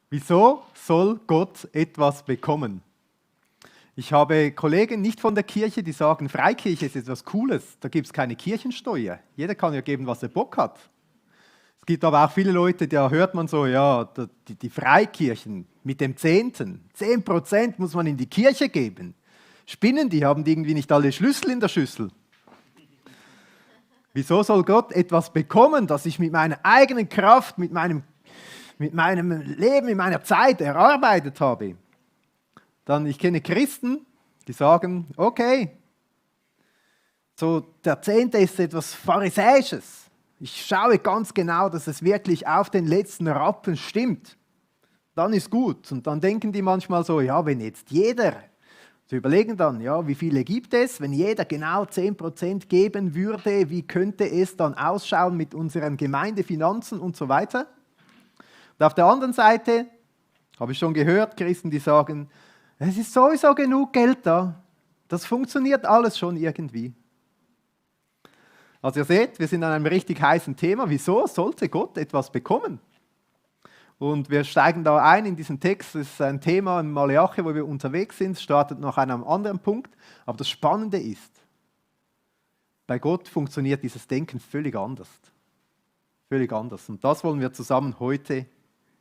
Wieso soll Gott etwas bekommen? Ich habe Kollegen nicht von der Kirche, die sagen, Freikirche ist etwas Cooles, da gibt es keine Kirchensteuer. Jeder kann ja geben, was er Bock hat. Es gibt aber auch viele Leute, da hört man so, ja, die Freikirchen mit dem Zehnten, 10% muss man in die Kirche geben. Spinnen, die haben irgendwie nicht alle Schlüssel in der Schüssel. Wieso soll Gott etwas bekommen, das ich mit meiner eigenen Kraft, mit meinem Leben, in meiner Zeit erarbeitet habe? Ich kenne Christen, die sagen, okay, so der Zehnte ist etwas Pharisäisches. Ich schaue ganz genau, dass es wirklich auf den letzten Rappen stimmt. Dann ist gut. Und dann denken die manchmal so, ja, wenn jetzt jeder, sie überlegen dann, ja, wie viele gibt es, wenn jeder genau 10% geben würde, wie könnte es dann ausschauen mit unseren Gemeindefinanzen und so weiter. Und auf der anderen Seite habe ich schon gehört, Christen, die sagen, es ist sowieso genug Geld da, das funktioniert alles schon irgendwie. Also ihr seht, wir sind an einem richtig heißen Thema. Wieso sollte Gott etwas bekommen? Und wir steigen da ein in diesen Text. Das ist ein Thema in Maleachi, wo wir unterwegs sind. Es startet nach einem anderen Punkt. Aber das Spannende ist, bei Gott funktioniert dieses Denken völlig anders. Völlig anders. Und das wollen wir zusammen heute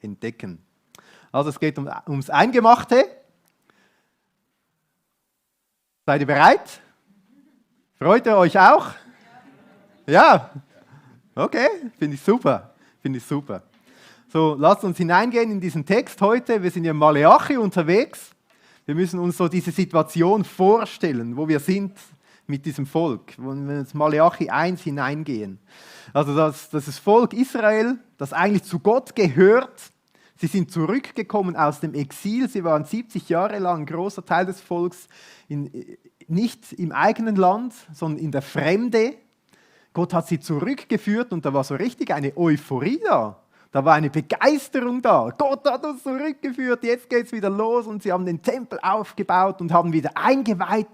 entdecken. Also es geht ums Eingemachte. Seid ihr bereit? Freut ihr euch auch? Ja? Okay, finde ich super. Finde ich super. So, lasst uns hineingehen in diesen Text heute. Wir sind ja in Maleachi unterwegs. Wir müssen uns so diese Situation vorstellen, wo wir sind mit diesem Volk. Wenn wir ins Maleachi 1 hineingehen. Also das Volk Israel, das eigentlich zu Gott gehört. Sie sind zurückgekommen aus dem Exil. Sie waren 70 Jahre lang, ein großer Teil des Volks, nicht im eigenen Land, sondern in der Fremde. Gott hat sie zurückgeführt und da war so richtig eine Euphorie da. Da war eine Begeisterung da. Gott hat uns zurückgeführt, jetzt geht es wieder los. Und sie haben den Tempel aufgebaut und haben wieder eingeweiht.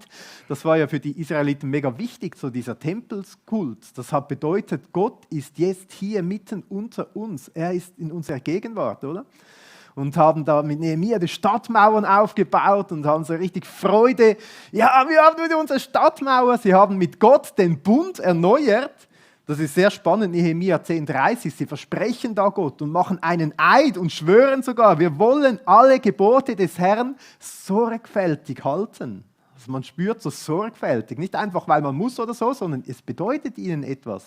Das war ja für die Israeliten mega wichtig, so dieser Tempelskult. Das hat bedeutet, Gott ist jetzt hier mitten unter uns. Er ist in unserer Gegenwart, oder? Und haben da mit Nehemia die Stadtmauern aufgebaut und haben so richtig Freude. Ja, wir haben wieder unsere Stadtmauer. Sie haben mit Gott den Bund erneuert. Das ist sehr spannend, Nehemia 10,30. Sie versprechen da Gott und machen einen Eid und schwören sogar, wir wollen alle Gebote des Herrn sorgfältig halten. Also man spürt so sorgfältig, nicht einfach, weil man muss oder so, sondern es bedeutet ihnen etwas.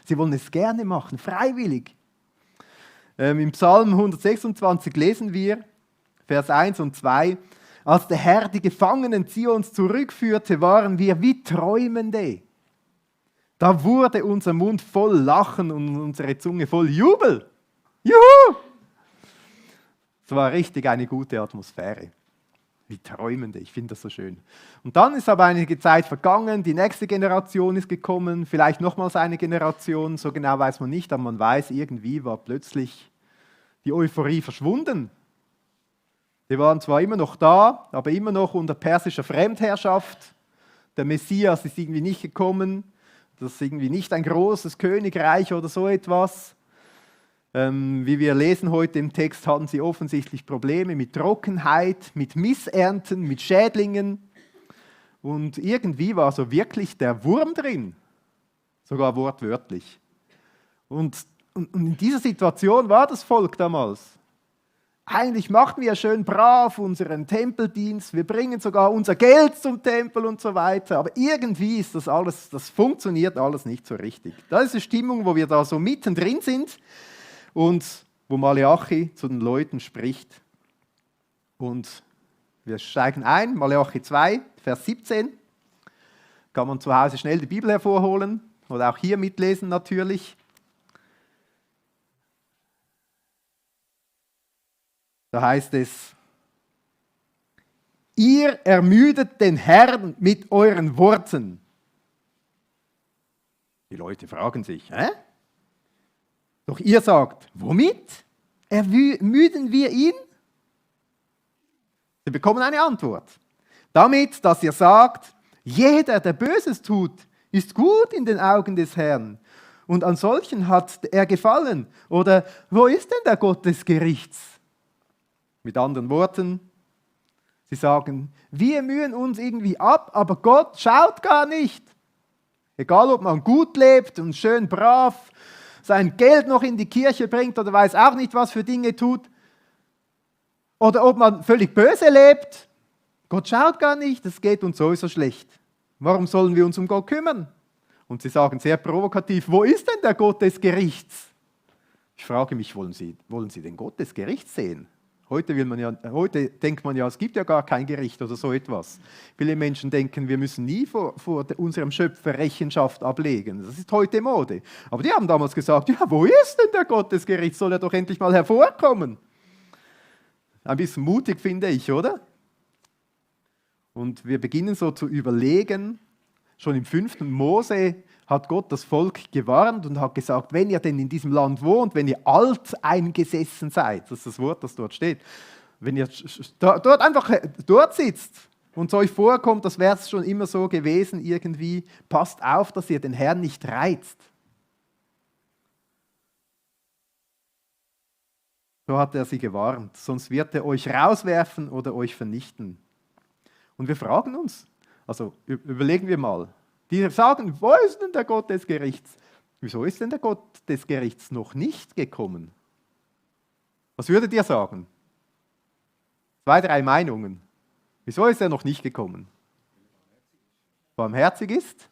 Sie wollen es gerne machen, freiwillig. Im Psalm 126 lesen wir, Vers 1 und 2, als der Herr die Gefangenen Zions zurückführte, waren wir wie Träumende. Da wurde unser Mund voll Lachen und unsere Zunge voll Jubel. Juhu! Es war richtig eine gute Atmosphäre. Wie Träumende, ich finde das so schön. Und dann ist aber einige Zeit vergangen, die nächste Generation ist gekommen, vielleicht nochmals eine Generation, so genau weiß man nicht, aber man weiß, irgendwie war plötzlich die Euphorie verschwunden. Die waren zwar immer noch da, aber immer noch unter persischer Fremdherrschaft. Der Messias ist irgendwie nicht gekommen. Das ist irgendwie nicht ein großes Königreich oder so etwas. Wie wir lesen heute im Text, hatten sie offensichtlich Probleme mit Trockenheit, mit Missernten, mit Schädlingen. Und irgendwie war so wirklich der Wurm drin, sogar wortwörtlich. Und in dieser Situation war das Volk damals. Eigentlich machten wir schön brav unseren Tempeldienst, wir bringen sogar unser Geld zum Tempel und so weiter, aber irgendwie ist das alles, das funktioniert alles nicht so richtig. Das ist die Stimmung, wo wir da so mittendrin sind und wo Maleachi zu den Leuten spricht. Und wir steigen ein, Maleachi 2, Vers 17. Kann man zu Hause schnell die Bibel hervorholen oder auch hier mitlesen natürlich. Da heißt es, ihr ermüdet den Herrn mit euren Worten. Die Leute fragen sich, hä? Doch ihr sagt, womit ermüden wir ihn? Sie bekommen eine Antwort. Damit, dass ihr sagt, jeder, der Böses tut, ist gut in den Augen des Herrn. Und an solchen hat er gefallen. Oder wo ist denn der Gott des Gerichts? Mit anderen Worten, sie sagen, wir mühen uns irgendwie ab, aber Gott schaut gar nicht. Egal, ob man gut lebt und schön brav sein Geld noch in die Kirche bringt oder weiß auch nicht, was für Dinge tut. Oder ob man völlig böse lebt. Gott schaut gar nicht, es geht uns sowieso schlecht. Warum sollen wir uns um Gott kümmern? Und sie sagen sehr provokativ, wo ist denn der Gott des Gerichts? Ich frage mich, wollen Sie den Gott des Gerichts sehen? Heute denkt man ja, es gibt ja gar kein Gericht oder so etwas. Viele Menschen denken, wir müssen nie vor unserem Schöpfer Rechenschaft ablegen. Das ist heute Mode. Aber die haben damals gesagt, ja, wo ist denn der Gott des Gerichts? Soll er doch endlich mal hervorkommen? Ein bisschen mutig, finde ich, oder? Und wir beginnen so zu überlegen, schon im 5. Mose hat Gott das Volk gewarnt und hat gesagt, wenn ihr denn in diesem Land wohnt, wenn ihr alt eingesessen seid, das ist das Wort, das dort steht, wenn ihr dort sitzt und es euch vorkommt, das wäre es schon immer so gewesen irgendwie, passt auf, dass ihr den Herrn nicht reizt. So hat er sie gewarnt, sonst wird er euch rauswerfen oder euch vernichten. Und wir fragen uns, also überlegen wir mal, die sagen, wo ist denn der Gott des Gerichts? Wieso ist denn der Gott des Gerichts noch nicht gekommen? Was würdet ihr sagen? 2, 3 Meinungen. Wieso ist er noch nicht gekommen? Barmherzig ist?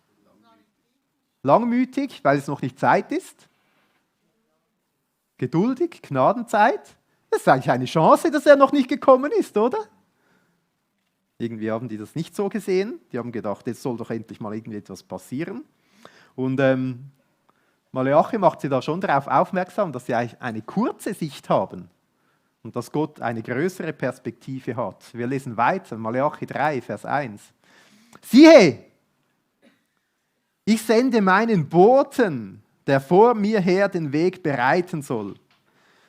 Langmütig, weil es noch nicht Zeit ist? Geduldig, Gnadenzeit? Das ist eigentlich eine Chance, dass er noch nicht gekommen ist, oder? Irgendwie haben die das nicht so gesehen. Die haben gedacht, jetzt soll doch endlich mal irgendwie etwas passieren. Und Maleachi macht sie da schon darauf aufmerksam, dass sie eine kurze Sicht haben und dass Gott eine größere Perspektive hat. Wir lesen weiter, Maleachi 3, Vers 1. Siehe, ich sende meinen Boten, der vor mir her den Weg bereiten soll.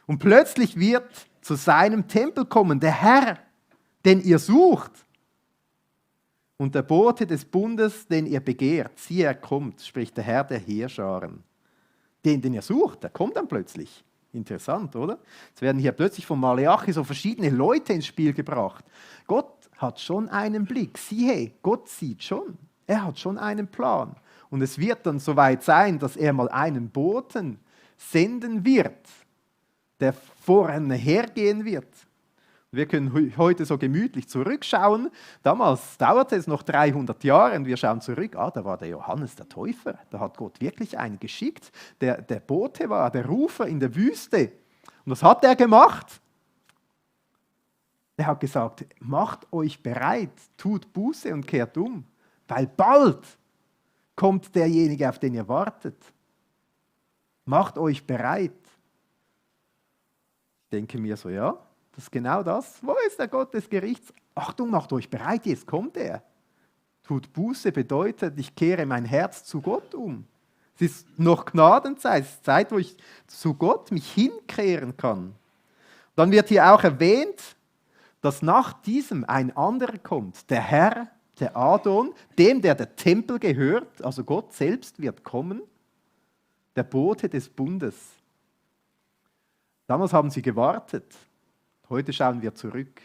Und plötzlich wird zu seinem Tempel kommen der Herr, den ihr sucht. Und der Bote des Bundes, den ihr begehrt, siehe, er kommt, spricht der Herr der Heerscharen. Den ihr sucht, der kommt dann plötzlich. Interessant, oder? Jetzt werden hier plötzlich von Maleachi so verschiedene Leute ins Spiel gebracht. Gott hat schon einen Blick. Siehe, Gott sieht schon. Er hat schon einen Plan. Und es wird dann soweit sein, dass er mal einen Boten senden wird, der vorne hergehen wird. Wir können heute so gemütlich zurückschauen. Damals dauerte es noch 300 Jahre und wir schauen zurück. Da war der Johannes der Täufer. Da hat Gott wirklich einen geschickt. Der Bote war, der Rufer in der Wüste. Und was hat er gemacht? Er hat gesagt, macht euch bereit, tut Buße und kehrt um. Weil bald kommt derjenige, auf den ihr wartet. Macht euch bereit. Ich denke mir so, ja. Das ist genau das. Wo ist der Gott des Gerichts? Achtung, macht euch bereit, jetzt kommt er. Tut Buße bedeutet, ich kehre mein Herz zu Gott um. Es ist noch Gnadenzeit, es ist Zeit, wo ich zu Gott mich hinkehren kann. Dann wird hier auch erwähnt, dass nach diesem ein anderer kommt, der Herr, der Adon, dem der Tempel gehört, also Gott selbst wird kommen, der Bote des Bundes. Damals haben sie gewartet. Heute schauen wir zurück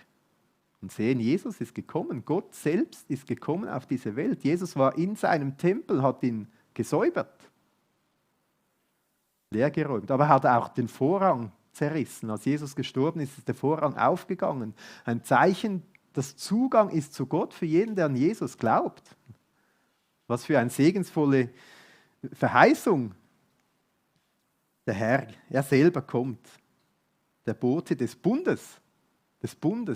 und sehen, Jesus ist gekommen, Gott selbst ist gekommen auf diese Welt. Jesus war in seinem Tempel, hat ihn gesäubert, leergeräumt, aber er hat auch den Vorhang zerrissen. Als Jesus gestorben ist, ist der Vorhang aufgegangen. Ein Zeichen, dass Zugang ist zu Gott für jeden, der an Jesus glaubt. Was für eine segensvolle Verheißung. Der Herr, er selber kommt. Der Bote des Bundes.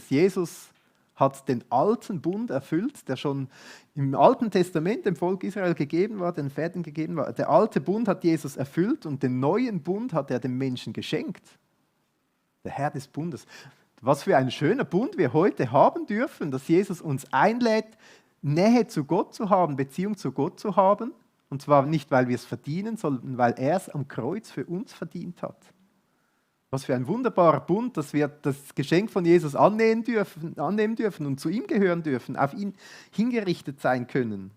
Jesus hat den alten Bund erfüllt, der schon im Alten Testament dem Volk Israel gegeben war, den Vätern gegeben war. Der alte Bund hat Jesus erfüllt und den neuen Bund hat er dem Menschen geschenkt. Der Herr des Bundes. Was für ein schöner Bund wir heute haben dürfen, dass Jesus uns einlädt, Nähe zu Gott zu haben, Beziehung zu Gott zu haben. Und zwar nicht, weil wir es verdienen, sondern weil er es am Kreuz für uns verdient hat. Was für ein wunderbarer Bund, dass wir das Geschenk von Jesus annehmen dürfen und zu ihm gehören dürfen, auf ihn hingerichtet sein können.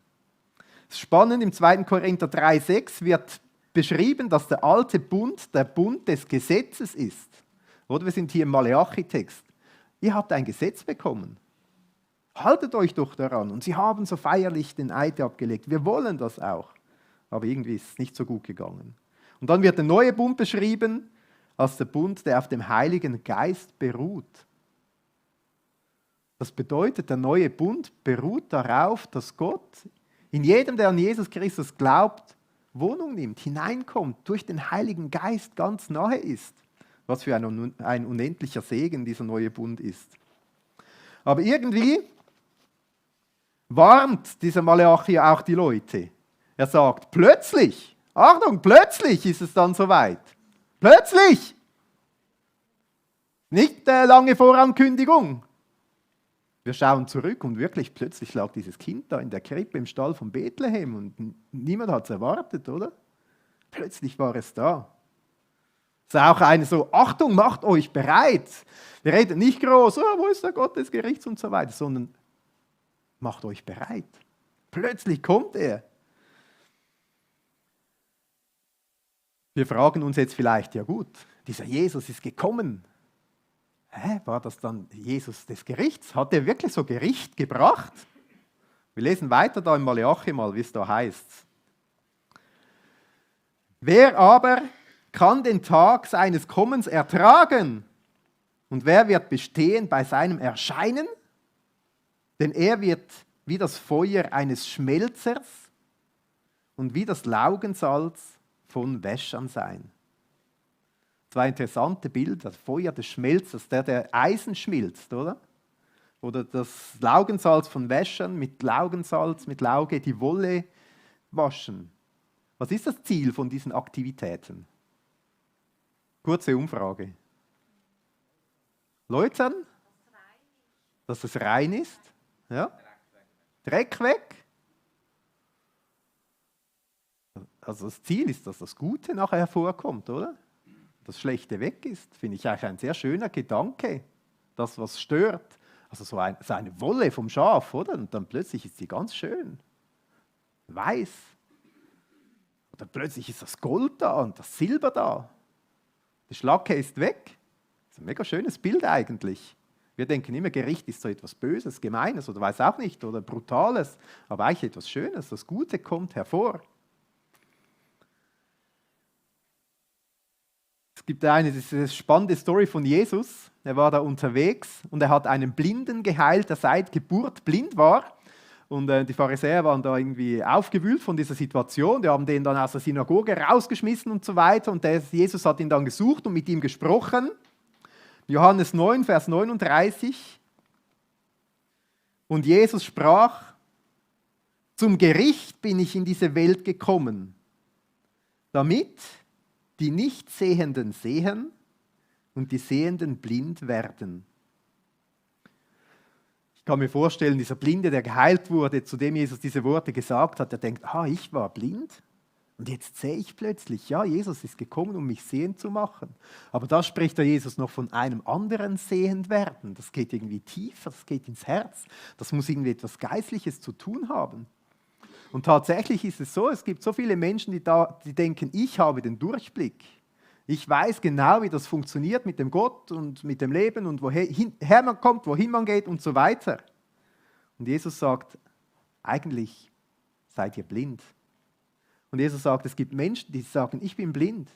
Es ist spannend, im 2. Korinther 3,6 wird beschrieben, dass der alte Bund der Bund des Gesetzes ist. Oder wir sind hier im Maleachi-Text. ihr habt ein Gesetz bekommen. Haltet euch doch daran. Und sie haben so feierlich den Eid abgelegt. Wir wollen das auch. Aber irgendwie ist es nicht so gut gegangen. Und dann wird der neue Bund beschrieben als der Bund, der auf dem Heiligen Geist beruht. Das bedeutet, der neue Bund beruht darauf, dass Gott in jedem, der an Jesus Christus glaubt, Wohnung nimmt, hineinkommt, durch den Heiligen Geist ganz nahe ist. Was für ein unendlicher Segen dieser neue Bund ist. Aber irgendwie warnt dieser Malachi auch die Leute. Er sagt, plötzlich, Achtung, plötzlich ist es dann soweit. Plötzlich! Nicht lange Vorankündigung. Wir schauen zurück und wirklich plötzlich lag dieses Kind da in der Krippe im Stall von Bethlehem und niemand hat es erwartet, oder? Plötzlich war es da. Es ist auch eine so, Achtung, macht euch bereit. Wir reden nicht groß, oh, wo ist der Gott des Gerichts und so weiter, sondern macht euch bereit. Plötzlich kommt er. Wir fragen uns jetzt vielleicht, ja gut, dieser Jesus ist gekommen. War das dann Jesus des Gerichts? Hat er wirklich so Gericht gebracht? Wir lesen weiter da im Malachi mal, wie es da heißt. Wer aber kann den Tag seines Kommens ertragen? Und wer wird bestehen bei seinem Erscheinen? Denn er wird wie das Feuer eines Schmelzers und wie das Laugensalz von Wäschern sein. Zwei interessante Bilder, das Feuer des Schmelzers, der Eisen schmilzt, oder? Oder das Laugensalz von Wäschern, mit Laugensalz, mit Lauge die Wolle waschen. Was ist das Ziel von diesen Aktivitäten? Kurze Umfrage. Läutern? Dass es rein ist? Ja? Dreck weg? Also das Ziel ist, dass das Gute nachher hervorkommt, oder? Das Schlechte weg ist, finde ich eigentlich ein sehr schöner Gedanke. Das, was stört. Also so eine Wolle vom Schaf, oder? Und dann plötzlich ist sie ganz schön. Weiß. Oder plötzlich ist das Gold da und das Silber da. Die Schlacke ist weg. Das ist ein mega schönes Bild eigentlich. Wir denken immer, Gericht ist so etwas Böses, Gemeines oder weiß auch nicht, oder Brutales. Aber eigentlich etwas Schönes. Das Gute kommt hervor. Es gibt diese spannende Story von Jesus. Er war da unterwegs und er hat einen Blinden geheilt, der seit Geburt blind war. Und die Pharisäer waren da irgendwie aufgewühlt von dieser Situation. Die haben den dann aus der Synagoge rausgeschmissen und so weiter. Und Jesus hat ihn dann gesucht und mit ihm gesprochen. Johannes 9, Vers 39. Und Jesus sprach, zum Gericht bin ich in diese Welt gekommen, damit die Nichtsehenden sehen und die Sehenden blind werden. Ich kann mir vorstellen, dieser Blinde, der geheilt wurde, zu dem Jesus diese Worte gesagt hat, der denkt, ich war blind und jetzt sehe ich plötzlich, ja, Jesus ist gekommen, um mich sehend zu machen. Aber da spricht der Jesus noch von einem anderen Sehendwerden. Das geht irgendwie tiefer, das geht ins Herz. Das muss irgendwie etwas Geistliches zu tun haben. Und tatsächlich ist es so, es gibt so viele Menschen, die denken, ich habe den Durchblick. Ich weiß genau, wie das funktioniert mit dem Gott und mit dem Leben und woher man kommt, wohin man geht und so weiter. Und Jesus sagt, eigentlich seid ihr blind. Und Jesus sagt, es gibt Menschen, die sagen, ich bin blind.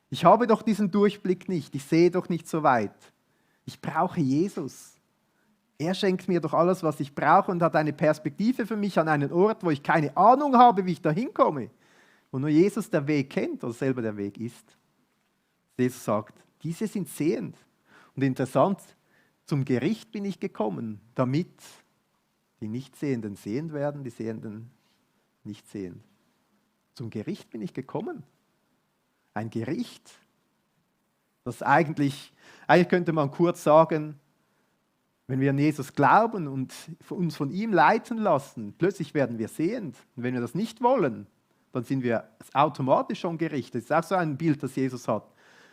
Ich habe doch diesen Durchblick nicht, ich sehe doch nicht so weit. Ich brauche Jesus. Er schenkt mir doch alles, was ich brauche und hat eine Perspektive für mich an einen Ort, wo ich keine Ahnung habe, wie ich da hinkomme. Wo nur Jesus der Weg kennt oder selber der Weg ist. Jesus sagt, diese sind sehend. Und interessant, zum Gericht bin ich gekommen, damit die Nichtsehenden sehend werden, die Sehenden nicht sehend. Zum Gericht bin ich gekommen. Ein Gericht, das eigentlich könnte man kurz sagen, wenn wir an Jesus glauben und uns von ihm leiten lassen, plötzlich werden wir sehend. Und wenn wir das nicht wollen, dann sind wir automatisch schon gerichtet. Das ist auch so ein Bild, das Jesus hat.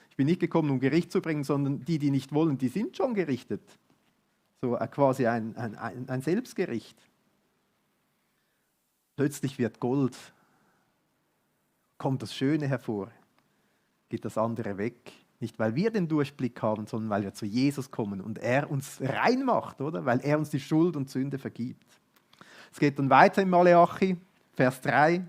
Ich bin nicht gekommen, um Gericht zu bringen, sondern die nicht wollen, die sind schon gerichtet. So quasi ein Selbstgericht. Plötzlich wird kommt das Schöne hervor, geht das andere weg. Nicht, weil wir den Durchblick haben, sondern weil wir zu Jesus kommen und er uns rein macht, oder? Weil er uns die Schuld und Sünde vergibt. Es geht dann weiter in Maleachi, Vers 3.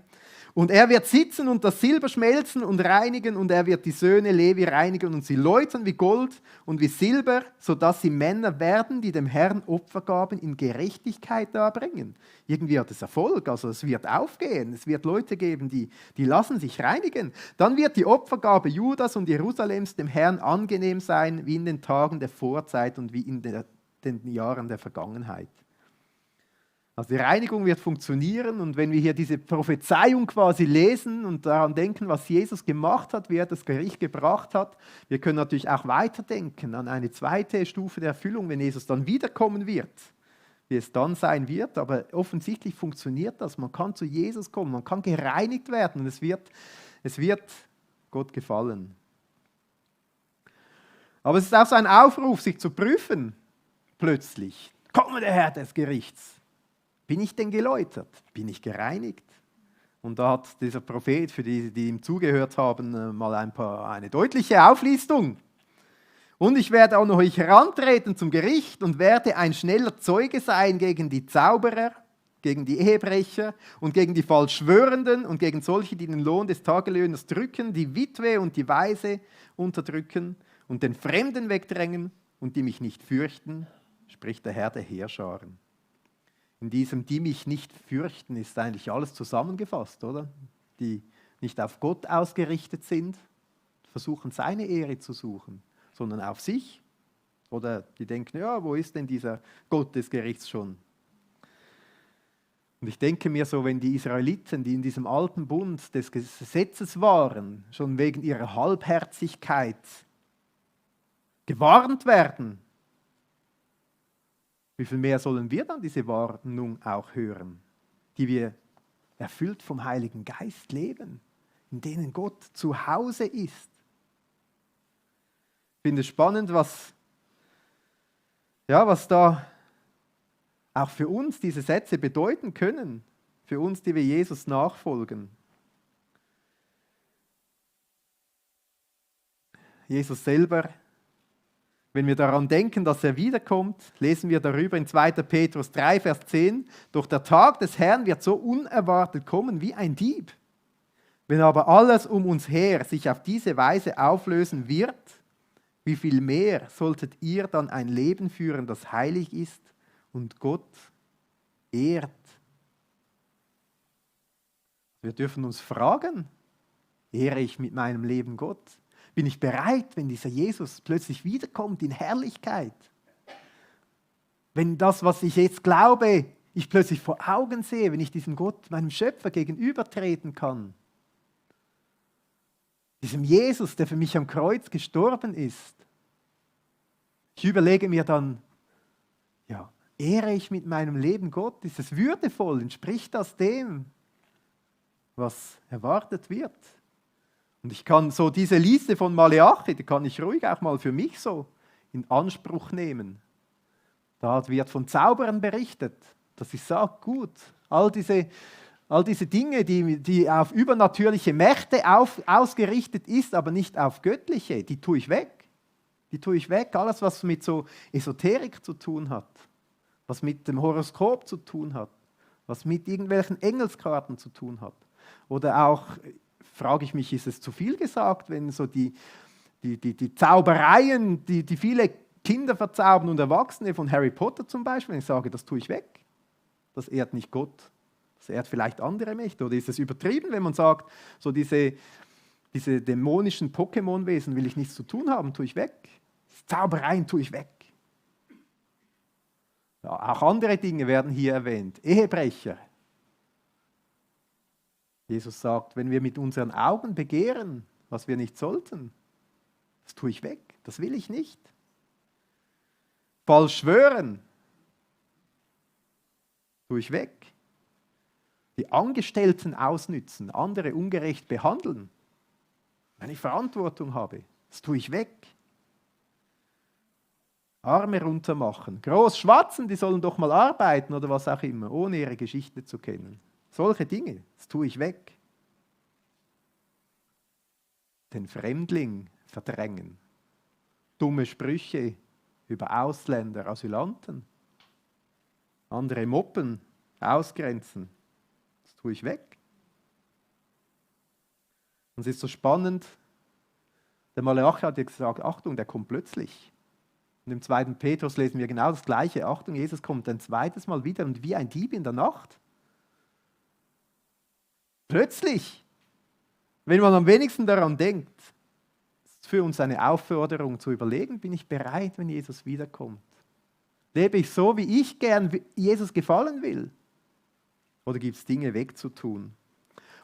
Und er wird sitzen und das Silber schmelzen und reinigen und er wird die Söhne Levi reinigen und sie läutern wie Gold und wie Silber, sodass sie Männer werden, die dem Herrn Opfergaben in Gerechtigkeit darbringen. Irgendwie hat es Erfolg, also es wird aufgehen, es wird Leute geben, die lassen sich reinigen. Dann wird die Opfergabe Judas und Jerusalems dem Herrn angenehm sein, wie in den Tagen der Vorzeit und wie in den Jahren der Vergangenheit. Also die Reinigung wird funktionieren und wenn wir hier diese Prophezeiung quasi lesen und daran denken, was Jesus gemacht hat, wie er das Gericht gebracht hat, wir können natürlich auch weiterdenken an eine zweite Stufe der Erfüllung, wenn Jesus dann wiederkommen wird, wie es dann sein wird, aber offensichtlich funktioniert das, man kann zu Jesus kommen, man kann gereinigt werden und es wird Gott gefallen. Aber es ist auch so ein Aufruf, sich zu prüfen, plötzlich, komme der Herr des Gerichts. Bin ich denn geläutert? Bin ich gereinigt? Und da hat dieser Prophet, für die ihm zugehört haben, mal eine deutliche Auflistung. Und ich werde auch noch euch herantreten zum Gericht und werde ein schneller Zeuge sein gegen die Zauberer, gegen die Ehebrecher und gegen die Falschschwörenden und gegen solche, die den Lohn des Tagelöhners drücken, die Witwe und die Waise unterdrücken und den Fremden wegdrängen und die mich nicht fürchten, spricht der Herr der Heerscharen. In diesem, die mich nicht fürchten, ist eigentlich alles zusammengefasst, oder? Die nicht auf Gott ausgerichtet sind, versuchen seine Ehre zu suchen, sondern auf sich. Oder die denken, ja, wo ist denn dieser Gott des Gerichts schon? Und ich denke mir so, wenn die Israeliten, die in diesem alten Bund des Gesetzes waren, schon wegen ihrer Halbherzigkeit gewarnt werden, wie viel mehr sollen wir dann diese Warnung auch hören, die wir erfüllt vom Heiligen Geist leben, in denen Gott zu Hause ist. Ich finde es spannend, was da auch für uns diese Sätze bedeuten können, für uns, die wir Jesus nachfolgen. Jesus selber, wenn wir daran denken, dass er wiederkommt, lesen wir darüber in 2. Petrus 3, Vers 10, doch der Tag des Herrn wird so unerwartet kommen wie ein Dieb. Wenn aber alles um uns her sich auf diese Weise auflösen wird, wie viel mehr solltet ihr dann ein Leben führen, das heilig ist und Gott ehrt? Wir dürfen uns fragen, ehre ich mit meinem Leben Gott? Bin ich bereit, wenn dieser Jesus plötzlich wiederkommt in Herrlichkeit? Wenn das, was ich jetzt glaube, ich plötzlich vor Augen sehe, wenn ich diesem Gott, meinem Schöpfer, gegenübertreten kann. Diesem Jesus, der für mich am Kreuz gestorben ist. Ich überlege mir dann, ja, ehre ich mit meinem Leben Gott? Ist es würdevoll? Entspricht das dem, was erwartet wird? Und ich kann so diese Liste von Maleachi, die kann ich ruhig auch mal für mich so in Anspruch nehmen. Da wird von Zauberern berichtet, dass ich sage, gut, all diese Dinge, die auf übernatürliche Mächte ausgerichtet ist, aber nicht auf göttliche, die tue ich weg. Die tue ich weg. Alles, was mit so Esoterik zu tun hat, was mit dem Horoskop zu tun hat, was mit irgendwelchen Engelskarten zu tun hat. Oder auch, frage ich mich, ist es zu viel gesagt, wenn so die Zaubereien, die viele Kinder verzaubern und Erwachsene von Harry Potter zum Beispiel, wenn ich sage, das tue ich weg. Das ehrt nicht Gott. Das ehrt vielleicht andere Mächte. Oder ist es übertrieben, wenn man sagt, so diese dämonischen Pokémon-Wesen will ich nichts zu tun haben, tue ich weg. Zaubereien tue ich weg. Ja, auch andere Dinge werden hier erwähnt. Ehebrecher. Jesus sagt, wenn wir mit unseren Augen begehren, was wir nicht sollten, das tue ich weg, das will ich nicht. Falsch schwören, tue ich weg. Die Angestellten ausnützen, andere ungerecht behandeln, wenn ich Verantwortung habe, das tue ich weg. Arme runtermachen, groß schwatzen, die sollen doch mal arbeiten oder was auch immer, ohne ihre Geschichte zu kennen. Solche Dinge, das tue ich weg. Den Fremdling verdrängen. Dumme Sprüche über Ausländer, Asylanten. Andere mobben, ausgrenzen. Das tue ich weg. Und es ist so spannend, der Malachi hat ja gesagt, Achtung, der kommt plötzlich. Und im 2. Petrus lesen wir genau das Gleiche. Achtung, Jesus kommt ein zweites Mal wieder und wie ein Dieb in der Nacht. Plötzlich. Wenn man am wenigsten daran denkt, ist es für uns eine Aufforderung zu überlegen, bin ich bereit, wenn Jesus wiederkommt? Lebe ich so, wie ich gern Jesus gefallen will? Oder gibt es Dinge wegzutun?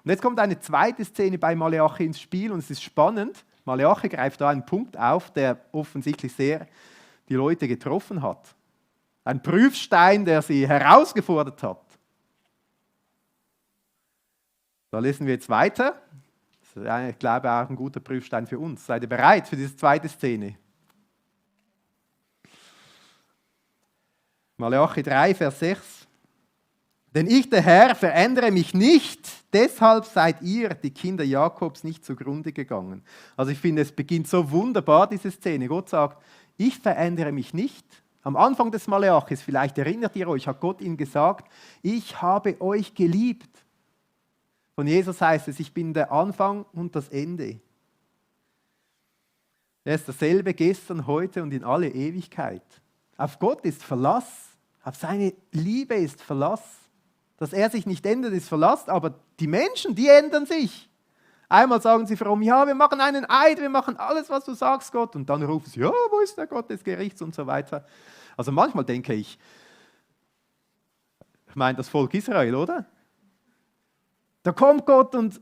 Und jetzt kommt eine zweite Szene bei Malachi ins Spiel und es ist spannend. Malachi greift da einen Punkt auf, der offensichtlich sehr die Leute getroffen hat. Ein Prüfstein, der sie herausgefordert hat. Da lesen wir jetzt weiter. Das ist, ich glaube, auch ein guter Prüfstein für uns. Seid ihr bereit für diese zweite Szene? Malachi 3, Vers 6. Denn ich, der Herr, verändere mich nicht, deshalb seid ihr, die Kinder Jakobs, nicht zugrunde gegangen. Also ich finde, es beginnt so wunderbar, diese Szene. Gott sagt, ich verändere mich nicht. Am Anfang des Malachis, vielleicht erinnert ihr euch, hat Gott ihnen gesagt, ich habe euch geliebt. Von Jesus heißt es, ich bin der Anfang und das Ende. Er ist dasselbe gestern, heute und in alle Ewigkeit. Auf Gott ist Verlass, auf seine Liebe ist Verlass. Dass er sich nicht ändert, ist Verlass, aber die Menschen, die ändern sich. Einmal sagen sie fromm, ja, wir machen einen Eid, wir machen alles, was du sagst, Gott. Und dann rufen sie, ja, wo ist der Gott des Gerichts und so weiter. Also manchmal denke ich meine das Volk Israel, oder? Da kommt Gott und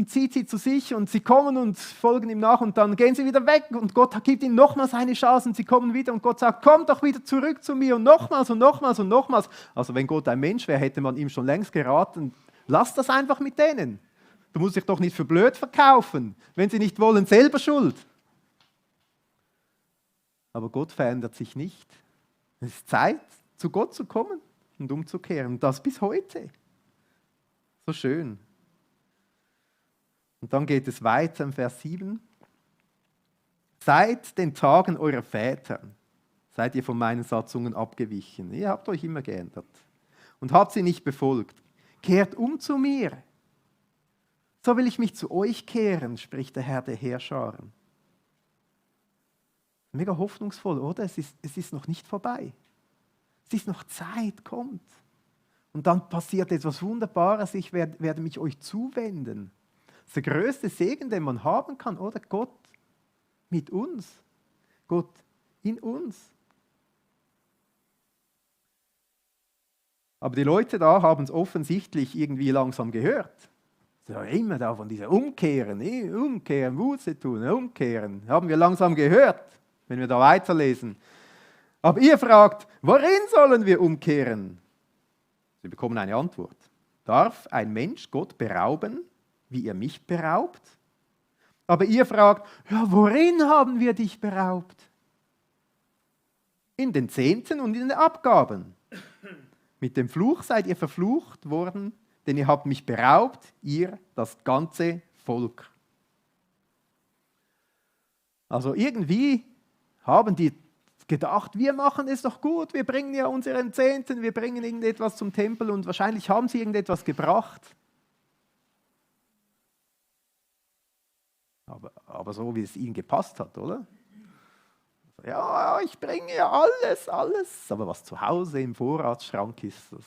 zieht sie zu sich und sie kommen und folgen ihm nach und dann gehen sie wieder weg und Gott gibt ihnen nochmal seine Chance und sie kommen wieder und Gott sagt, komm doch wieder zurück zu mir und nochmals und nochmals und nochmals. Also wenn Gott ein Mensch wäre, hätte man ihm schon längst geraten, lass das einfach mit denen. Du musst dich doch nicht für blöd verkaufen. Wenn sie nicht wollen, selber schuld. Aber Gott verändert sich nicht. Es ist Zeit, zu Gott zu kommen und umzukehren. Und das bis heute. So schön. Und dann geht es weiter im Vers 7. Seit den Tagen eurer Väter seid ihr von meinen Satzungen abgewichen. Ihr habt euch immer geändert und habt sie nicht befolgt. Kehrt um zu mir. So will ich mich zu euch kehren, spricht der Herr der Heerscharen. Mega hoffnungsvoll, oder? Es ist noch nicht vorbei. Es ist noch Zeit, kommt. Und dann passiert etwas Wunderbares, ich werde mich euch zuwenden. Das ist der größte Segen, den man haben kann, oder? Gott mit uns. Gott in uns. Aber die Leute da haben es offensichtlich irgendwie langsam gehört. Ja, immer da von dieser Umkehren, Buße tun, umkehren. Haben wir langsam gehört, wenn wir da weiterlesen. Aber ihr fragt, worin sollen wir umkehren? Sie bekommen eine Antwort. Darf ein Mensch Gott berauben, wie er mich beraubt? Aber ihr fragt, ja, worin haben wir dich beraubt? In den Zehnten und in den Abgaben. Mit dem Fluch seid ihr verflucht worden, denn ihr habt mich beraubt, ihr, das ganze Volk. Also irgendwie haben die gedacht, wir machen es doch gut, wir bringen ja unseren Zehnten, wir bringen irgendetwas zum Tempel und wahrscheinlich haben sie irgendetwas gebracht. Aber so, wie es ihnen gepasst hat, oder? Ja, ich bringe ja alles, aber was zu Hause im Vorratsschrank ist, das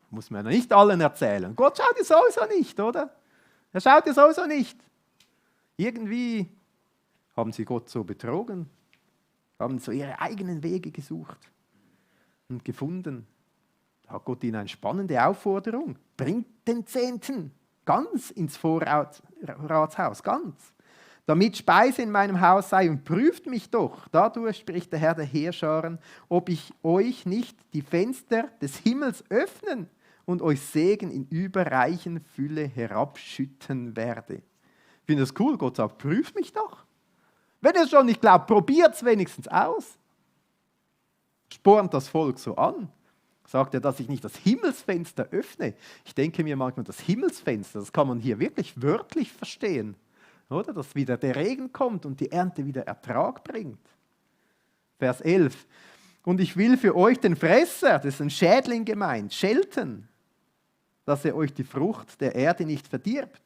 muss man ja nicht allen erzählen. Gott schaut dir sowieso nicht, oder? Er schaut dir sowieso nicht. Irgendwie haben sie Gott so betrogen, haben so ihre eigenen Wege gesucht und gefunden. Da hat Gott ihnen eine spannende Aufforderung. Bringt den Zehnten ganz ins Vorratshaus, ganz. Damit Speise in meinem Haus sei und prüft mich doch. Dadurch spricht der Herr der Heerscharen, ob ich euch nicht die Fenster des Himmels öffnen und euch Segen in überreichen Fülle herabschütten werde. Ich finde das cool, Gott sagt, prüft mich doch. Wenn ihr es schon nicht glaubt, probiert es wenigstens aus. Spornt das Volk so an. Sagt er, dass ich nicht das Himmelsfenster öffne. Ich denke mir manchmal, das Himmelsfenster, das kann man hier wirklich wörtlich verstehen. oder? Dass wieder der Regen kommt und die Ernte wieder Ertrag bringt. Vers 11. Und ich will für euch den Fresser, das ist ein Schädling gemeint, schelten, dass er euch die Frucht der Erde nicht verdirbt.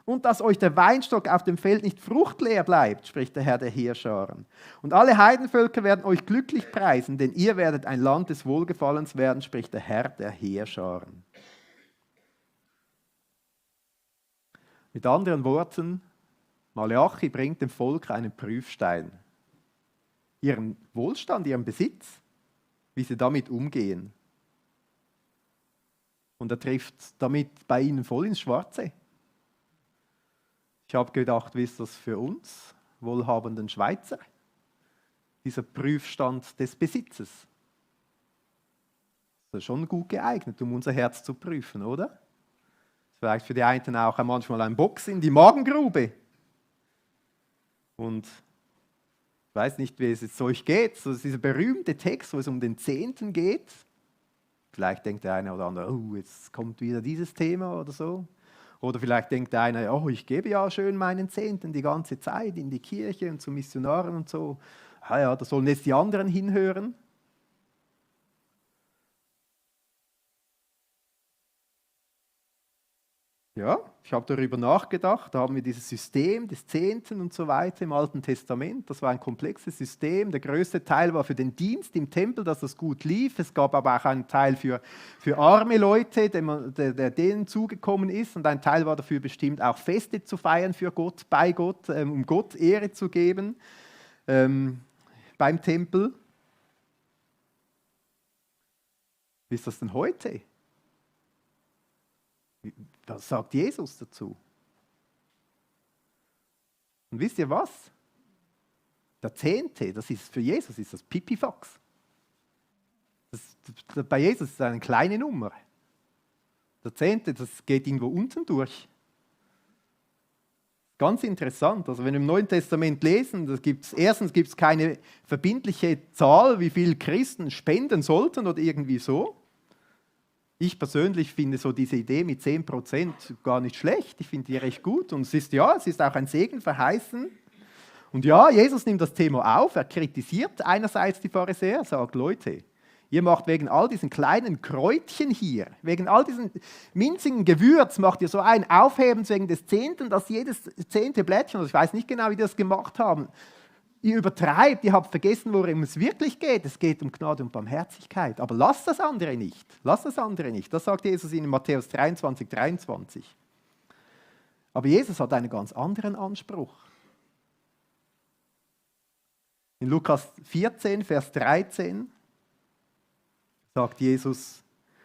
Und dass euch der Weinstock auf dem Feld nicht fruchtleer bleibt, spricht der Herr der Heerscharen. Und alle Heidenvölker werden euch glücklich preisen, denn ihr werdet ein Land des Wohlgefallens werden, spricht der Herr der Heerscharen. Mit anderen Worten, Maleachi bringt dem Volk einen Prüfstein. Ihren Wohlstand, ihren Besitz, wie sie damit umgehen. Und er trifft damit bei ihnen voll ins Schwarze. Ich habe gedacht, wie ist das für uns, wohlhabenden Schweizer? Dieser Prüfstand des Besitzes. Das ist schon gut geeignet, um unser Herz zu prüfen, oder? Vielleicht für die einen auch manchmal ein Box in die Magengrube. Und ich weiß nicht, wie es jetzt euch geht. So dieser berühmte Text, wo es um den Zehnten geht. Vielleicht denkt der eine oder andere, oh, jetzt kommt wieder dieses Thema oder so. Oder vielleicht denkt der eine, oh, ich gebe ja schön meinen Zehnten die ganze Zeit in die Kirche und zu Missionaren und so. Ah ja, da sollen jetzt die anderen hinhören. Ja, ich habe darüber nachgedacht, da haben wir dieses System des Zehnten und so weiter im Alten Testament. Das war ein komplexes System. Der größte Teil war für den Dienst im Tempel, dass das gut lief. Es gab aber auch einen Teil für arme Leute, der denen zugekommen ist. Und ein Teil war dafür bestimmt, auch Feste zu feiern für Gott, bei Gott, um Gott Ehre zu geben beim Tempel. Wie ist das denn heute? Was sagt Jesus dazu? Und wisst ihr was? Der Zehnte, das ist für Jesus ist das Pipifax. Bei Jesus ist das eine kleine Nummer. Der Zehnte, das geht irgendwo unten durch. Ganz interessant. Also wenn wir im Neuen Testament lesen, erstens gibt es keine verbindliche Zahl, wie viel Christen spenden sollten oder irgendwie so. Ich persönlich finde so diese Idee mit 10% gar nicht schlecht. Ich finde die recht gut. Und es ist auch ein Segen verheißen. Und ja, Jesus nimmt das Thema auf. Er kritisiert einerseits die Pharisäer, sagt, Leute, ihr macht wegen all diesen kleinen Kräutchen hier, wegen all diesen minzigen Gewürz, macht ihr so ein Aufheben wegen des Zehnten, dass jedes 10. Blättchen, also ich weiß nicht genau, wie die das gemacht haben, ihr übertreibt, ihr habt vergessen, worum es wirklich geht. Es geht um Gnade und Barmherzigkeit. Aber lasst das andere nicht. Lasst das andere nicht. Das sagt Jesus in Matthäus 23, 23. Aber Jesus hat einen ganz anderen Anspruch. In Lukas 14, Vers 13 sagt Jesus,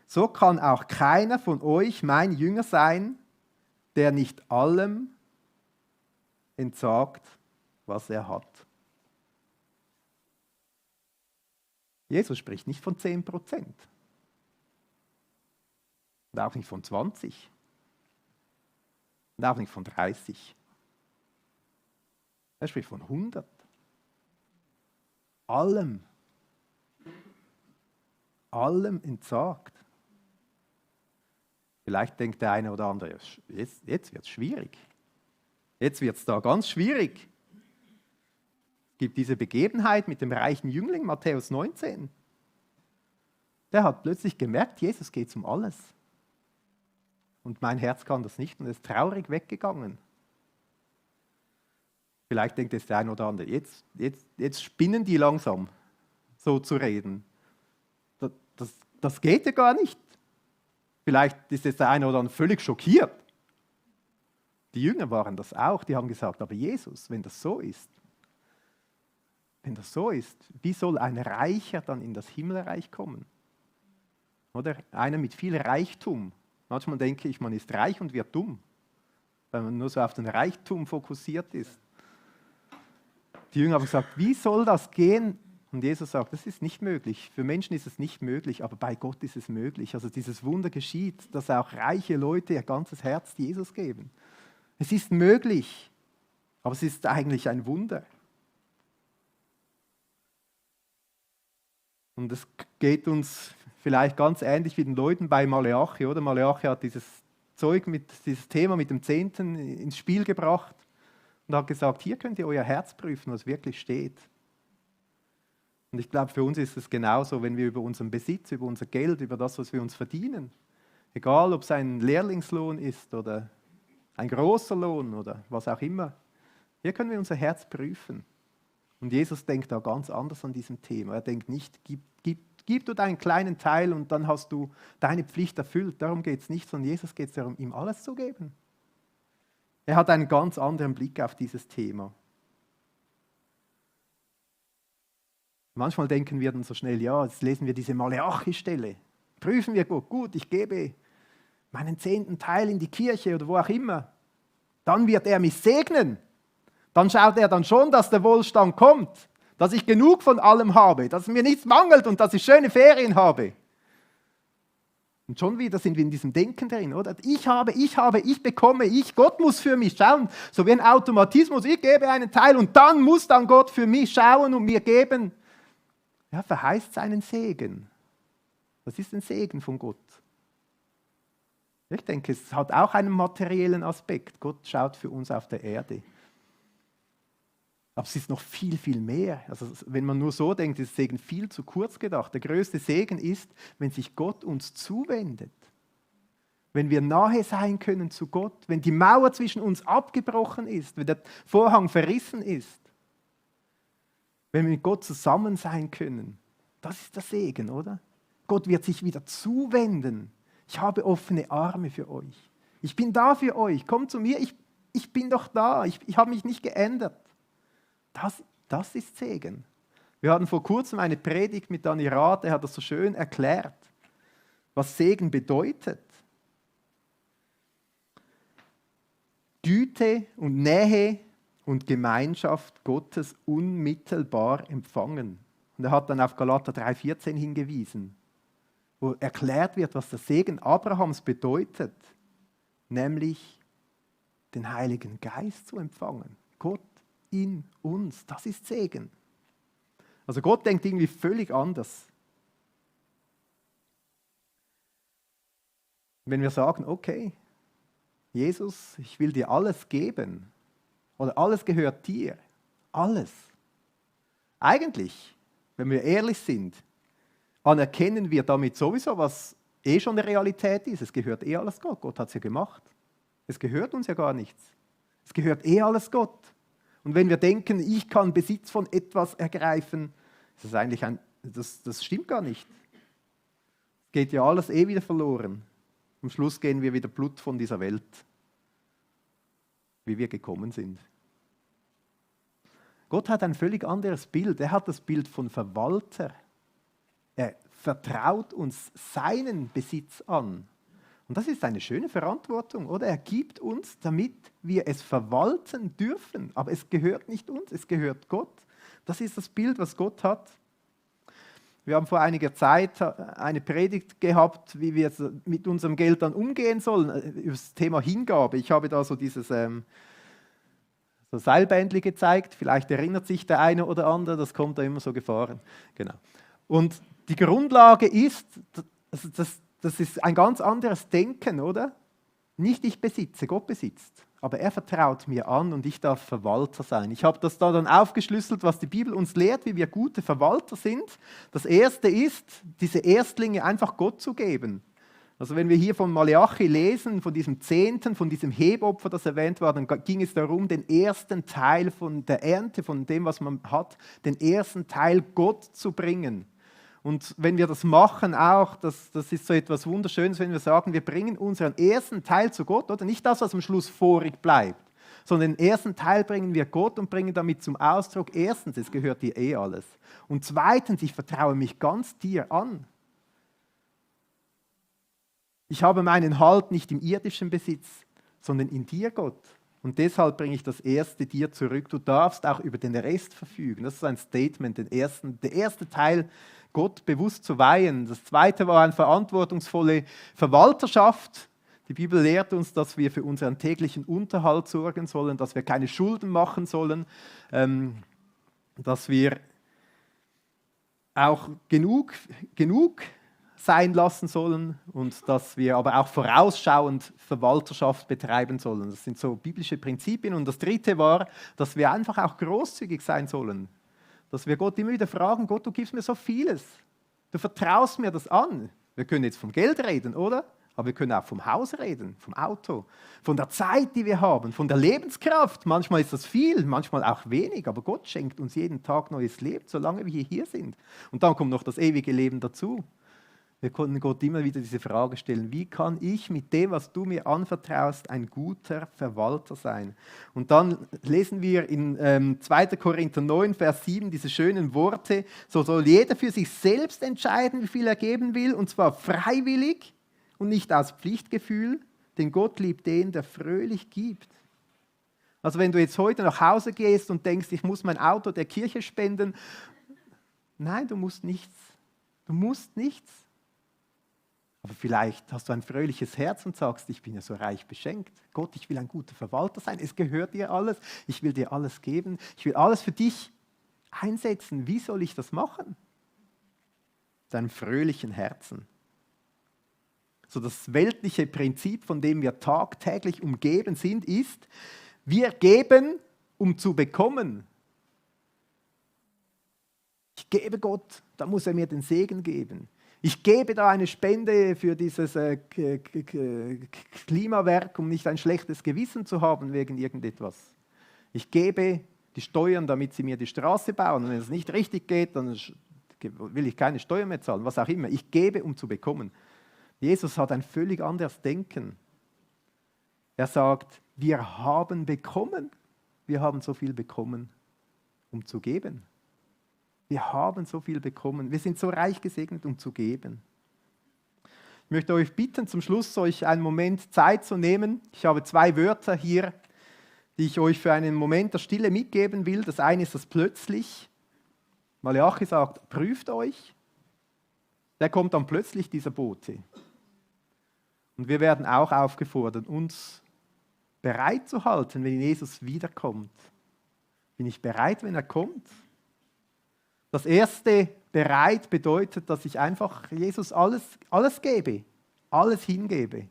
so kann auch keiner von euch mein Jünger sein, der nicht allem entsagt, was er hat. Jesus spricht nicht von 10% und auch nicht von 20 und auch nicht von 30. Er spricht von 100. Allem entsagt. Vielleicht denkt der eine oder andere, jetzt wird es schwierig. Jetzt wird es da ganz schwierig. Es gibt diese Begebenheit mit dem reichen Jüngling, Matthäus 19. Der hat plötzlich gemerkt, Jesus geht um alles. Und mein Herz kann das nicht und ist traurig weggegangen. Vielleicht denkt es der eine oder andere, jetzt spinnen die langsam, so zu reden. Das geht ja gar nicht. Vielleicht ist jetzt der eine oder andere völlig schockiert. Die Jünger waren das auch, die haben gesagt, aber Jesus, wenn das so ist, wie soll ein Reicher dann in das Himmelreich kommen? Oder einer mit viel Reichtum. Manchmal denke ich, man ist reich und wird dumm, weil man nur so auf den Reichtum fokussiert ist. Die Jünger haben gesagt, wie soll das gehen? Und Jesus sagt, das ist nicht möglich. Für Menschen ist es nicht möglich, aber bei Gott ist es möglich. Also dieses Wunder geschieht, dass auch reiche Leute ihr ganzes Herz Jesus geben. Es ist möglich, aber es ist eigentlich ein Wunder. Und es geht uns vielleicht ganz ähnlich wie den Leuten bei Maleachi, oder? Maleachi hat dieses Thema mit dem Zehnten ins Spiel gebracht. und hat gesagt, hier könnt ihr euer Herz prüfen, was wirklich steht. Und ich glaube, für uns ist es genauso, wenn wir über unseren Besitz, über unser Geld, über das, was wir uns verdienen, egal ob es ein Lehrlingslohn ist oder ein großer Lohn oder was auch immer, hier können wir unser Herz prüfen. Und Jesus denkt da ganz anders an diesem Thema. Er denkt nicht, gib du deinen kleinen Teil und dann hast du deine Pflicht erfüllt. Darum geht es nicht, sondern Jesus geht es darum, ihm alles zu geben. Er hat einen ganz anderen Blick auf dieses Thema. Manchmal denken wir dann so schnell, ja, jetzt lesen wir diese Maleachi-Stelle. Prüfen wir gut, ich gebe meinen 10. Teil in die Kirche oder wo auch immer. Dann wird er mich segnen. Dann schaut er dann schon, dass der Wohlstand kommt, dass ich genug von allem habe, dass mir nichts mangelt und dass ich schöne Ferien habe. Und schon wieder sind wir in diesem Denken drin, oder? Ich bekomme, Gott muss für mich schauen. So wie ein Automatismus, ich gebe einen Teil und dann muss dann Gott für mich schauen und mir geben. Ja, verheißt seinen Segen. Das ist ein Segen von Gott. Ich denke, es hat auch einen materiellen Aspekt. Gott schaut für uns auf der Erde. Aber es ist noch viel, viel mehr. Also wenn man nur so denkt, ist Segen viel zu kurz gedacht. Der größte Segen ist, wenn sich Gott uns zuwendet. Wenn wir nahe sein können zu Gott. Wenn die Mauer zwischen uns abgebrochen ist. Wenn der Vorhang verrissen ist. Wenn wir mit Gott zusammen sein können. Das ist der Segen, oder? Gott wird sich wieder zuwenden. Ich habe offene Arme für euch. Ich bin da für euch. Kommt zu mir. Ich bin doch da. Ich habe mich nicht geändert. Das ist Segen. Wir hatten vor kurzem eine Predigt mit Dani Rath, der hat das so schön erklärt, was Segen bedeutet. Güte und Nähe und Gemeinschaft Gottes unmittelbar empfangen. Und er hat dann auf Galater 3,14 hingewiesen, wo erklärt wird, was der Segen Abrahams bedeutet, nämlich den Heiligen Geist zu empfangen. Gott in uns, das ist Segen. Also Gott denkt irgendwie völlig anders. Wenn wir sagen, okay, Jesus, ich will dir alles geben, oder alles gehört dir, alles. Eigentlich, wenn wir ehrlich sind, anerkennen wir damit sowieso, was schon eine Realität ist. Es gehört alles Gott. Gott hat es ja gemacht. Es gehört uns ja gar nichts. Es gehört alles Gott. Und wenn wir denken, ich kann Besitz von etwas ergreifen, ist das eigentlich das stimmt gar nicht. Es geht ja alles wieder verloren. Am Schluss gehen wir wieder Blut von dieser Welt, wie wir gekommen sind. Gott hat ein völlig anderes Bild. Er hat das Bild von Verwalter. Er vertraut uns seinen Besitz an. Und das ist eine schöne Verantwortung, oder? Er gibt uns, damit wir es verwalten dürfen. Aber es gehört nicht uns, es gehört Gott. Das ist das Bild, was Gott hat. Wir haben vor einiger Zeit eine Predigt gehabt, wie wir mit unserem Geld dann umgehen sollen, über das Thema Hingabe. Ich habe da so dieses so Seilbändli gezeigt. Vielleicht erinnert sich der eine oder andere, das kommt da immer so gefahren. Genau. Und die Grundlage ist, das ist ein ganz anderes Denken, oder? Nicht ich besitze, Gott besitzt. Aber er vertraut mir an und ich darf Verwalter sein. Ich habe das da dann aufgeschlüsselt, was die Bibel uns lehrt, wie wir gute Verwalter sind. Das Erste ist, diese Erstlinge einfach Gott zu geben. Also wenn wir hier von Maleachi lesen, von diesem Zehnten, von diesem Hebopfer, das erwähnt war, dann ging es darum, den ersten Teil von der Ernte, von dem, was man hat, den ersten Teil Gott zu bringen. Und wenn wir das machen auch, das ist so etwas Wunderschönes, wenn wir sagen, wir bringen unseren ersten Teil zu Gott, oder nicht das, was am Schluss vorig bleibt, sondern den ersten Teil bringen wir Gott und bringen damit zum Ausdruck, erstens, es gehört dir alles. Und zweitens, ich vertraue mich ganz dir an. Ich habe meinen Halt nicht im irdischen Besitz, sondern in dir, Gott. Und deshalb bringe ich das Erste dir zurück. Du darfst auch über den Rest verfügen. Das ist ein Statement, der erste Teil, Gott bewusst zu weihen. Das Zweite war eine verantwortungsvolle Verwalterschaft. Die Bibel lehrt uns, dass wir für unseren täglichen Unterhalt sorgen sollen, dass wir keine Schulden machen sollen, dass wir auch genug sein lassen sollen und dass wir aber auch vorausschauend Verwalterschaft betreiben sollen. Das sind so biblische Prinzipien. Und das dritte war, dass wir einfach auch großzügig sein sollen. Dass wir Gott immer wieder fragen, Gott, du gibst mir so vieles. Du vertraust mir das an. Wir können jetzt vom Geld reden, oder? Aber wir können auch vom Haus reden, vom Auto, von der Zeit, die wir haben, von der Lebenskraft. Manchmal ist das viel, manchmal auch wenig, aber Gott schenkt uns jeden Tag neues Leben, solange wir hier sind. Und dann kommt noch das ewige Leben dazu. Wir konnten Gott immer wieder diese Frage stellen, wie kann ich mit dem, was du mir anvertraust, ein guter Verwalter sein? Und dann lesen wir in 2. Korinther 9, Vers 7 diese schönen Worte, so soll jeder für sich selbst entscheiden, wie viel er geben will, und zwar freiwillig und nicht aus Pflichtgefühl, denn Gott liebt den, der fröhlich gibt. Also wenn du jetzt heute nach Hause gehst und denkst, ich muss mein Auto der Kirche spenden, nein, du musst nichts. Du musst nichts. Aber vielleicht hast du ein fröhliches Herz und sagst, ich bin ja so reich beschenkt. Gott, ich will ein guter Verwalter sein. Es gehört dir alles. Ich will dir alles geben. Ich will alles für dich einsetzen. Wie soll ich das machen? Mit einem fröhlichen Herzen. So das weltliche Prinzip, von dem wir tagtäglich umgeben sind, ist, wir geben, um zu bekommen. Ich gebe Gott, da muss er mir den Segen geben. Ich gebe da eine Spende für dieses Klimawerk, um nicht ein schlechtes Gewissen zu haben wegen irgendetwas. Ich gebe die Steuern, damit sie mir die Straße bauen. Und wenn es nicht richtig geht, dann will ich keine Steuern mehr zahlen, was auch immer. Ich gebe, um zu bekommen. Jesus hat ein völlig anderes Denken. Er sagt, wir haben bekommen. Wir haben so viel bekommen, um zu geben. Wir haben so viel bekommen. Wir sind so reich gesegnet, um zu geben. Ich möchte euch bitten, zum Schluss euch einen Moment Zeit zu nehmen. Ich habe 2 Wörter hier, die ich euch für einen Moment der Stille mitgeben will. Das eine ist das plötzlich. Malachi sagt, prüft euch. Da kommt dann plötzlich dieser Bote. Und wir werden auch aufgefordert, uns bereit zu halten, wenn Jesus wiederkommt. Bin ich bereit, wenn er kommt? Das erste, bereit, bedeutet, dass ich einfach Jesus alles gebe, alles hingebe.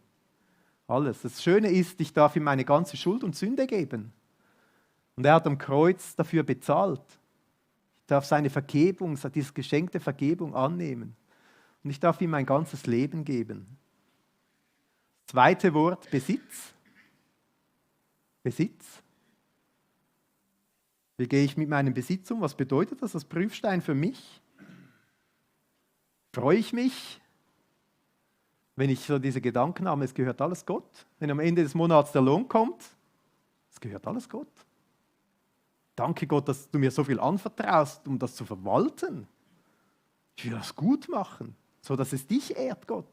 Alles. Das Schöne ist, ich darf ihm meine ganze Schuld und Sünde geben. Und er hat am Kreuz dafür bezahlt. Ich darf seine Vergebung, diese geschenkte Vergebung annehmen. Und ich darf ihm mein ganzes Leben geben. Das zweite Wort, Besitz. Besitz. Wie gehe ich mit meinem Besitz um? Was bedeutet das als Prüfstein für mich? Freue ich mich, wenn ich so diese Gedanken habe, es gehört alles Gott? Wenn am Ende des Monats der Lohn kommt, es gehört alles Gott. Danke Gott, dass du mir so viel anvertraust, um das zu verwalten. Ich will das gut machen, so dass es dich ehrt, Gott.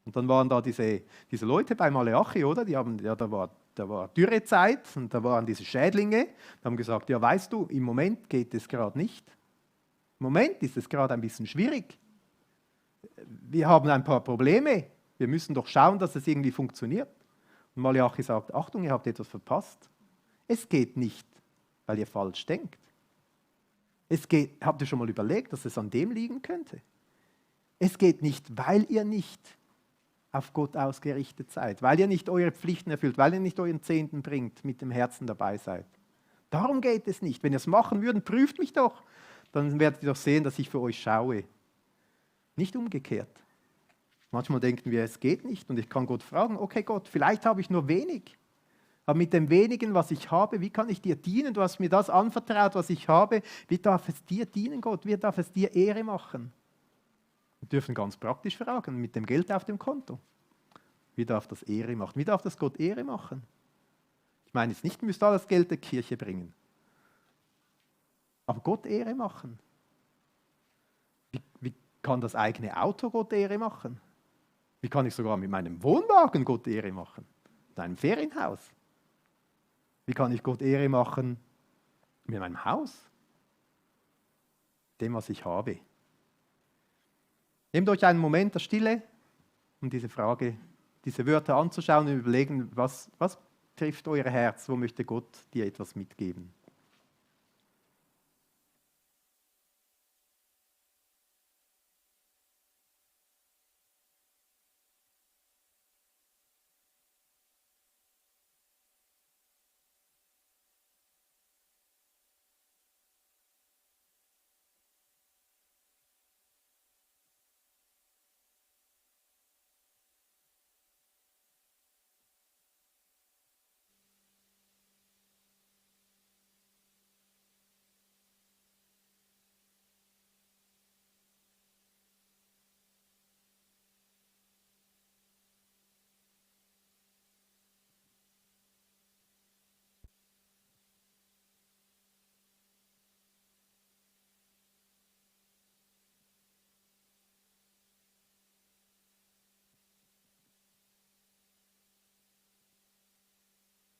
Und dann waren da diese Leute bei Maleachi, oder? Da war Dürrezeit und da waren diese Schädlinge, die haben gesagt, ja weißt du, im Moment geht es gerade nicht. Im Moment ist es gerade ein bisschen schwierig. Wir haben ein paar Probleme. Wir müssen doch schauen, dass es irgendwie funktioniert. Und Maleachi sagt, Achtung, ihr habt etwas verpasst. Es geht nicht, weil ihr falsch denkt. Habt ihr schon mal überlegt, dass es an dem liegen könnte? Es geht nicht, weil ihr nicht auf Gott ausgerichtet seid, weil ihr nicht eure Pflichten erfüllt, weil ihr nicht euren Zehnten bringt, mit dem Herzen dabei seid. Darum geht es nicht. Wenn ihr es machen würdet, prüft mich doch, dann werdet ihr doch sehen, dass ich für euch schaue. Nicht umgekehrt. Manchmal denken wir, es geht nicht und ich kann Gott fragen, okay Gott, vielleicht habe ich nur wenig, aber mit dem wenigen, was ich habe, wie kann ich dir dienen? Du hast mir das anvertraut, was ich habe. Wie darf es dir dienen, Gott? Wie darf es dir Ehre machen? Wir dürfen ganz praktisch fragen, mit dem Geld auf dem Konto. Wie darf das Ehre machen? Wie darf das Gott Ehre machen? Ich meine jetzt nicht, ihr müsst alles Geld der Kirche bringen. Aber Gott Ehre machen. Wie kann das eigene Auto Gott Ehre machen? Wie kann ich sogar mit meinem Wohnwagen Gott Ehre machen? Mit einem Ferienhaus? Wie kann ich Gott Ehre machen mit meinem Haus? Dem, was ich habe. Nehmt euch einen Moment der Stille, um diese Wörter anzuschauen und überlegen, was trifft euer Herz, wo möchte Gott dir etwas mitgeben.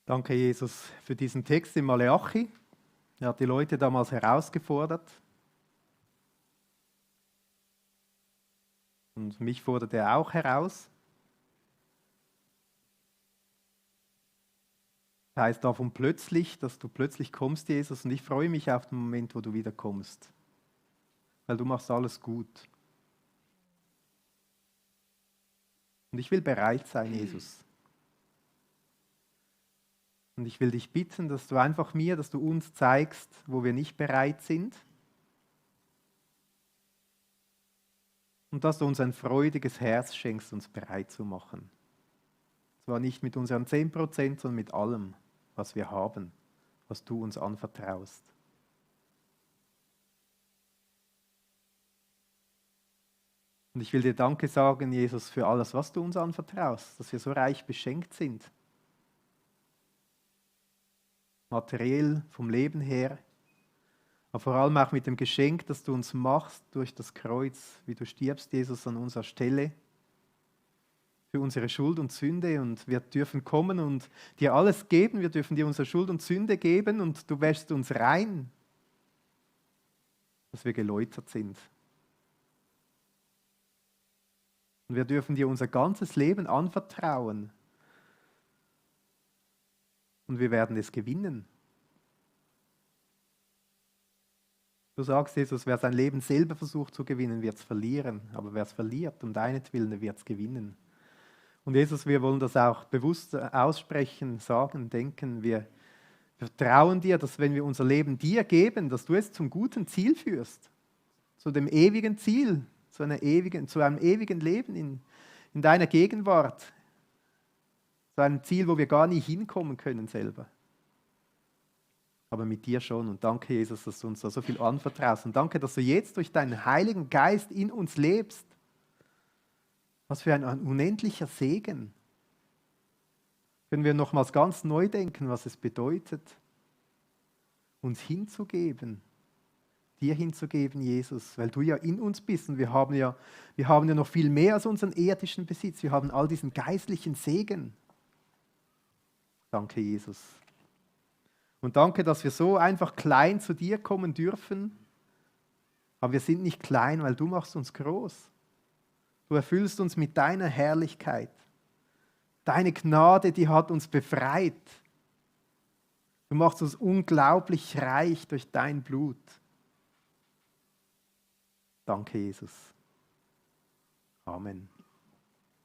Danke, Jesus, für diesen Text in Maleachi. Er hat die Leute damals herausgefordert. Und mich fordert er auch heraus. Das heißt davon plötzlich, dass du plötzlich kommst, Jesus, und ich freue mich auf den Moment, wo du wieder kommst. Weil du machst alles gut. Und ich will bereit sein, Jesus. Und ich will dich bitten, dass du uns zeigst, wo wir nicht bereit sind. Und dass du uns ein freudiges Herz schenkst, uns bereit zu machen. Zwar nicht mit unseren 10%, sondern mit allem, was wir haben, was du uns anvertraust. Und ich will dir Danke sagen, Jesus, für alles, was du uns anvertraust, dass wir so reich beschenkt sind. Materiell, vom Leben her, aber vor allem auch mit dem Geschenk, das du uns machst durch das Kreuz, wie du stirbst, Jesus, an unserer Stelle, für unsere Schuld und Sünde, und wir dürfen kommen und dir alles geben, wir dürfen dir unsere Schuld und Sünde geben und du wäschst uns rein, dass wir geläutert sind. Und wir dürfen dir unser ganzes Leben anvertrauen und wir werden es gewinnen. Du sagst, Jesus, wer sein Leben selber versucht zu gewinnen, wird es verlieren. Aber wer es verliert, um deinetwillen, der wird es gewinnen. Und Jesus, wir wollen das auch bewusst aussprechen, sagen, denken. Wir vertrauen dir, dass wenn wir unser Leben dir geben, dass du es zum guten Ziel führst. Zu dem ewigen Ziel, zu einem ewigen Leben in deiner Gegenwart. Zu einem Ziel, wo wir gar nie hinkommen können selber. Aber mit dir schon. Und danke, Jesus, dass du uns da so viel anvertraust. Und danke, dass du jetzt durch deinen Heiligen Geist in uns lebst. Was für ein unendlicher Segen. Können wir nochmals ganz neu denken, was es bedeutet, uns hinzugeben. Dir hinzugeben, Jesus, weil du ja in uns bist. Und wir haben ja noch viel mehr als unseren irdischen Besitz. Wir haben all diesen geistlichen Segen. Danke, Jesus. Und danke, dass wir so einfach klein zu dir kommen dürfen. Aber wir sind nicht klein, weil du machst uns groß. Du erfüllst uns mit deiner Herrlichkeit. Deine Gnade, die hat uns befreit. Du machst uns unglaublich reich durch dein Blut. Danke, Jesus. Amen.